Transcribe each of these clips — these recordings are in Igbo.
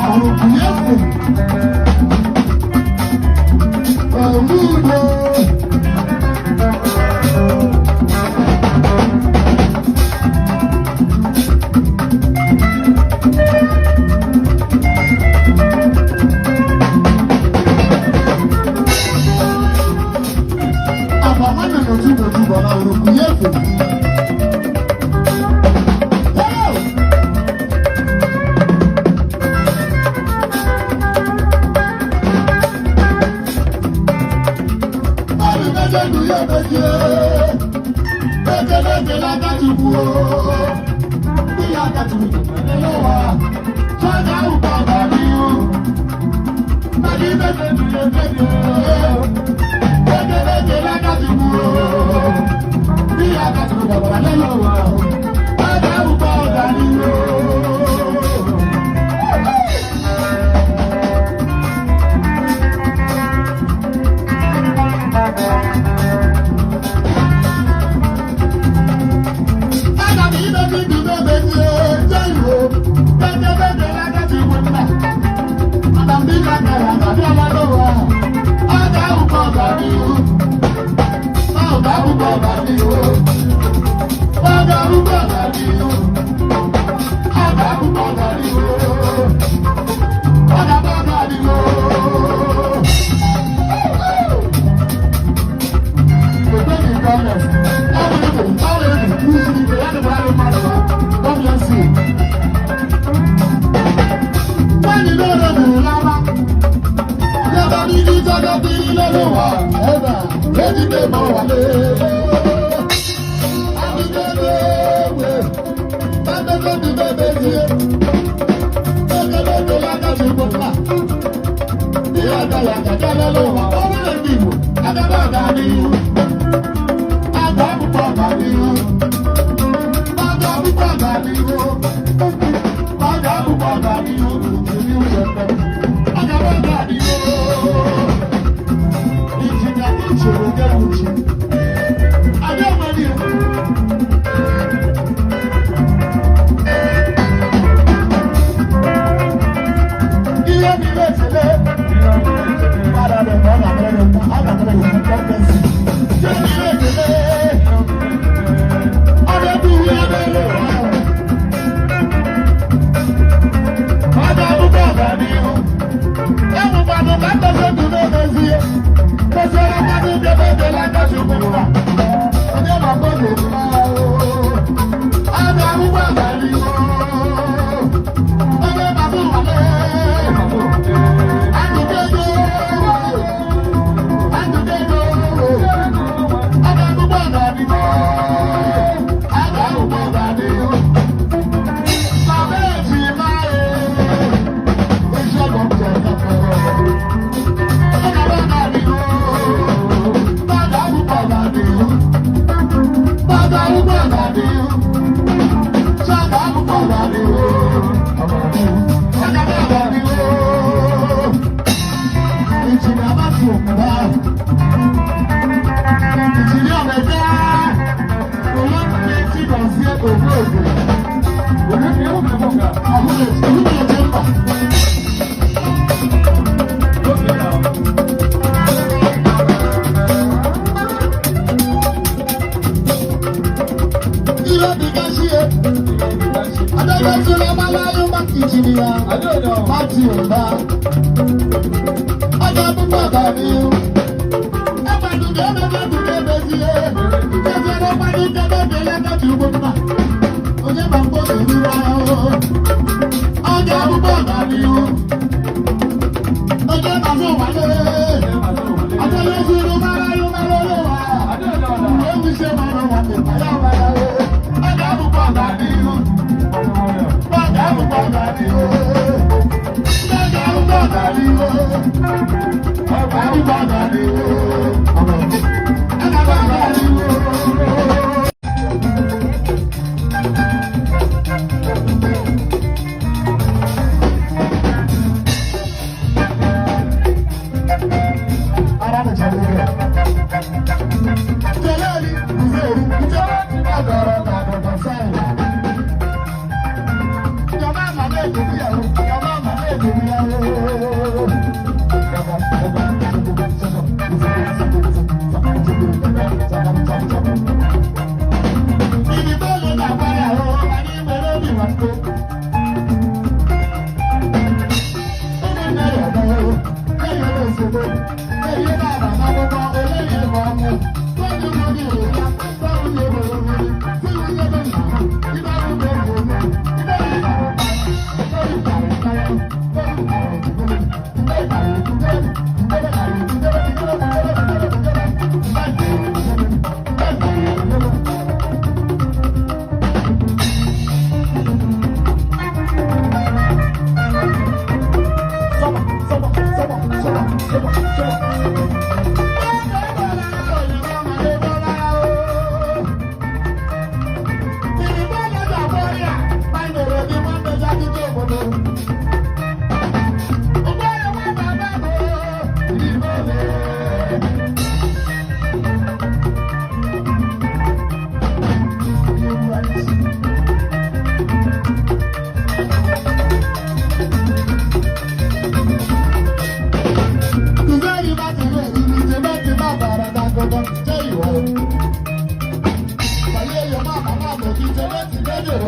Ahụrụ Oludo. Àbàmánà n'otu bọ̀ n'ahụrụ yefu. Hello! Ọrụ mejọ ndụ ya emejie. Ekele ekele aka Chukwu o. Ndị ya aka Chukwu n'ụwa. Chọọchị ahụ ka ọ ga-adị. Mmadụ imejọ ndụ ya emejie. Ekele ekele aka Chukwu o. Ndị ya aka Chukwu gbabara n'elu ụwa. Chọọchị ahụ ka ọ ga-adị. Aga m imezi ndụ m emezie, jee Igbo, ekele ekele aka Chukwu nna. Ana m dịka akara na abịala n'ụwa. Ọ ga-abụkwa ọganihu. Ọ ga-abụkwa ọganihu. Ọ ga-abụkwa ọganihu. Ọ ga-abụkwa ọganihu. Ọ ga-abụ ọganihu. Nwanyị n'ụlọ bụ laba. Yaba ní sọ́jọ́ bí lọ́lọ́wà ẹ̀bà ejide mọ̀ wálé. Abidjan bẹ́ẹ̀ bí bẹ́ẹ̀ sí. Lẹ́kẹ̀lẹ́kẹ̀ lákàtí gbọ́dọ̀. Bí àgbàlá kàjá lọ́lọ́wà, ó wọlé ní ìwò, àgàbà àgà ní ìwò. Àgbà púpọ̀ àgbà ní ìwò. Àgbà púpọ̀ àgbà ní ìwò. Àgbà púpọ̀ àgbà ní ìwò. Àgàbà àgbà ní ìwò. Ìjìnlẹ̀ ìṣòro jẹ́ òjì. Adé ọmọdé. Ihe niile tẹ̀lé. Padà bẹ̀ wọ́n nà mẹ́rin mú, á nà mẹ́rin mú kọ́ńtẹ́sì. Ihe niile tẹ̀lé. Ọdẹ bí wí ọdẹ lè wá. Ọdẹ abúgbò ọ̀gá ní ihu. Ẹ̀mùgbàdùn ká tẹ̀sẹ̀ dùn ní emezie. Tẹ̀sẹ̀ ọ̀gádùn débẹ̀ dé lákàtúntò gbogbo. Onye na-akpọ gị Ọdẹ abúgbò ọ̀gá ní ihu. Onye na-abụ nwale.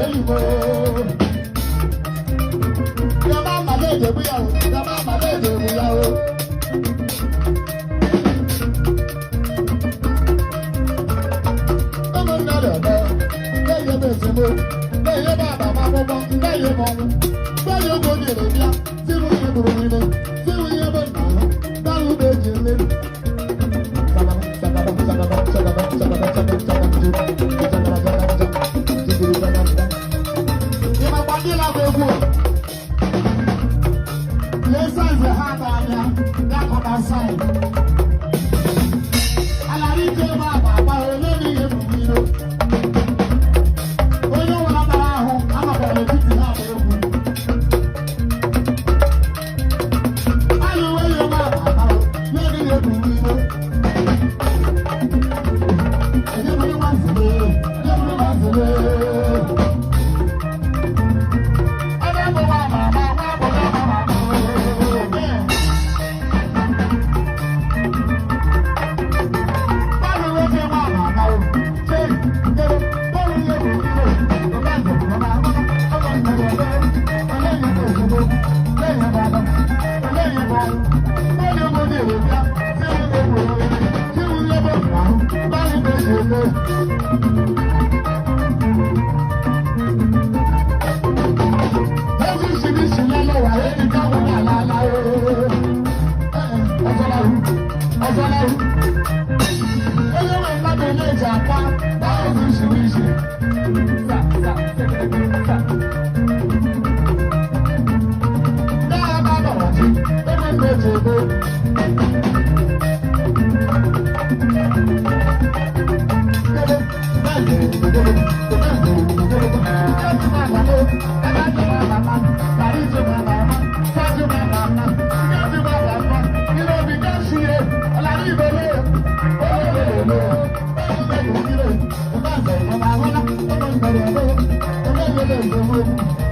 Elimo. Yaba màdé ìdèbú yà o, yaba màdé ìdèbú yà o. Ụmụnne rịọrọ, na-enye m ezigbo, na-enye m agbamakwụkwọ, na-enye m ọnwụ. Na-enye m onye bịa, si m ihe bụrụ ime, si m ihe bụ nna ha, na-ahụ m eji mmiri. Ị makwa ndị na-agba egwu a? Lee size ha na-abịa, ya kọta size. Alara ike ebe a ga-agba ole na ihe bụ iro. Onye nwere mara ahụ anọkwara n'etiti ha agba egwu. Alụ uwe ya ebe a ga-agba ole na ihe bụ iro. Onye bụrụ nwa nzube, onye bụrụ nwa nzube. Ebe bụ nwa ama ama, nwa bụ nwa ama ama. Onye nwe mmadụ na-eji aka na-azụ ishirishi. Sa, sa, sekere, sa. Thank you.